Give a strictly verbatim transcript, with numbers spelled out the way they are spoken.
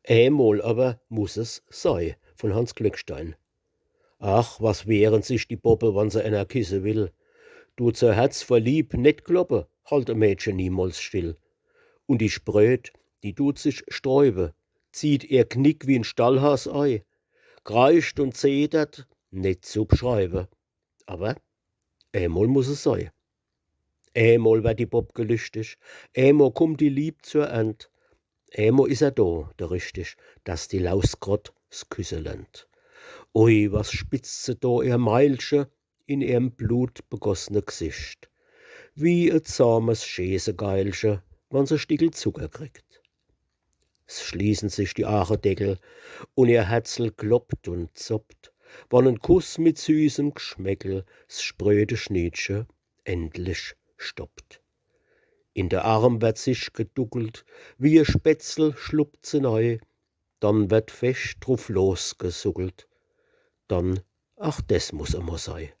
Emol awer muss es sei, vun Hanns Glückstein. Ach, was wehren sich die Boppe, wann se enner kisse will. Dut se Herz vor Lieb net kloppe, halt e Mädche niemols still. Un die Spröt, die dut sich sträube, zieht ihr Knick wie en Stallhas ei, kreischt un zetert, net zu bschreibe. Awer emol muss es sei. Emol werd die Bopp gelüschtig, emol kummt die Lieb zur End, emol is er do, der richtig, dass die Lausgrott s Küsse lernt. Ui, was spitzt se do ihr Meilche in ihrem blutbegossene Gsicht, wie e zahmes Scheesegeilche, wann se Stickel Zucker kriegt. S schließen sich die Aachedeckel un ihr Herzel kloppt un zoppt, wann en Kuss mit süßem Gschmäckel s spröde Schnietche endlich stoppt. In de Arm werd sich geduckelt, wie e Spetzel schluppt se nei, dann werd fescht druf losgesuckelt, dann, ach, des muss emol sei.